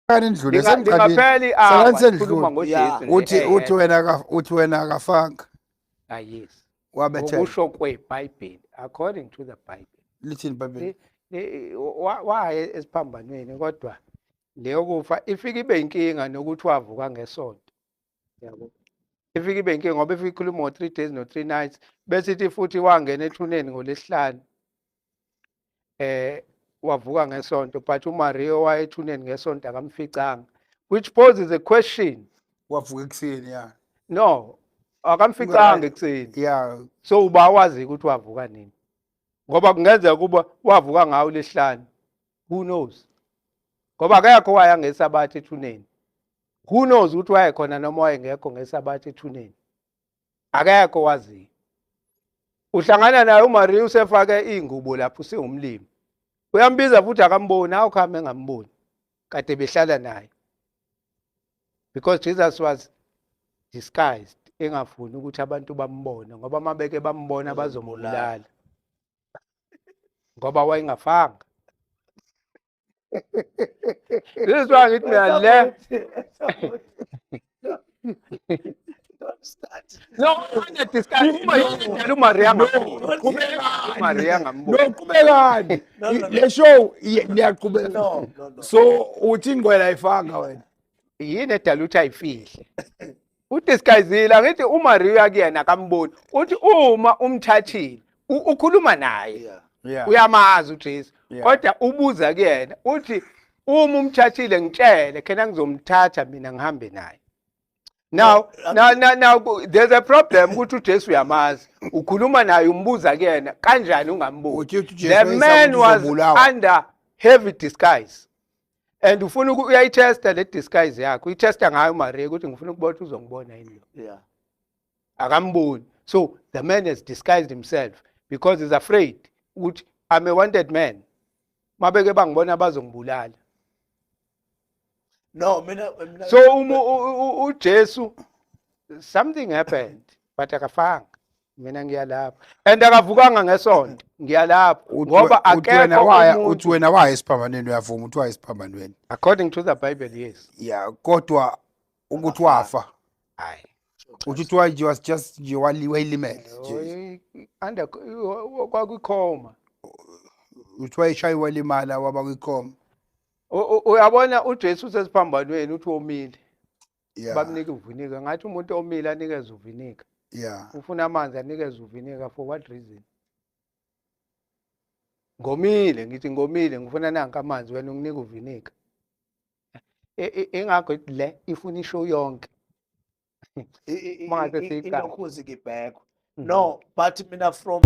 Indlule sengiqalile. Lingaphela i-hour Salani sikhuluma sendlule. ngoJesu nje Uthi uthi eyedwa. uthi wena akafanga. Ah, yes. Wabethela. Ngokusho kweBhayibheli, according to the Bible. Lithini iBhayibheli? Waye esiphambanweni, kodwa leyo kufa ifike ibe inkinga nokuthi wavuka ngesonto. Yabo. Ifike ibe inkinga ngoba ifike ikhuluma ngo 3 days no 3 nights, bese ithi futhi wangena ethuneni ngolesihlanu. Wavuka ngesonto, but uMaria wayethuneni ngesonto akamficanga, which poses a question. Wavuka ekuseni, ya. No, akamficanga ekuseni. So uba wazi ukuthi wavuka nini, ngoba kungenzeka kuba wavuka ngawo lesihlanu, who knows, ngoba akekho waya ngesabatha ethuneni. Who knows ukuthi wayekhona noma wayengekho ngesabatha ethuneni, akekho waziyo. Uhlangana naye uMaria usefake ingubo lapho, usengumlimi, uyambiza futhi akamboni. Awukhame engamboni kade behlala naye, because Jesus was disguised, engafuni ukuthi abantu bambone, ngoba mabeke bambona bazombulala, ngoba wayengafanga. This is why ngithi mina le Don't start. No, under disguise. Uma yini uMaria ngamboni? uMaria ngamboni. No, qhubekani. No, no, no. Le show niyaqhubeka. No, no, no. So uthi ingqwele ayifanga wena? Yini edala ukuthi ayifihle? Udisguisile, angithi uMaria uyakuyena akamboni. Uthi uma umthathile, ukhuluma naye. Uyamazi uJesu. Kodwa ubuza kuyena, uthi uma umthathile ngitshele, khena ngizomthatha mina ngihambe naye. Now, No, now, there's a problem ukuthi uJesu uyamazi. Ukhuluma naye, umbuza kuyena, kanjani ungamboni? Uthi uJesu The wayesaba man ukuthi was uzobulawa. under heavy disguise. And ufuna uyayitesta le disguise yakho. Uyitesta ngayo uMaria ukuthi ngifuna ukubona ukuthi uzongibona yini lo. Akamboni. So the man has disguised himself because he's afraid ukuthi I'm a wanted man. Mabeke bangibona bazongibulala. No, mina So uma uJesu, something happened, but akafanga. Mina ngiyalapha. And akavukanga ngesonto. Ngiyalapha ngoba Uthi wena akekho waya umuntu. Uthi wena waya esiphambanweni, uyavuma ukuthi waya esiphambanweni? According to the Bible, yes. Yeah, kodwa ukuthi wafa. Hayi. Uthi uthi nje was just nje wayilimele nje. Under kwakukhoma. Uthi wayeshaya walimala waba kwikhoma. Uyabona uJesu usesiphambanweni, uthi womile. Bamnika uvinika. Ngathi umuntu omile anikeze uvinika. Ufuna amanzi anikeze uvinika, for what reason? Ngomile, ngithi ngomile, ngifuna nanka amanzi, wena unginika uvinika. Ingakho le ifuna ishow yonke. Uma ngabe siyiqala. Ilokhuzi kibhekwe. No, but mina from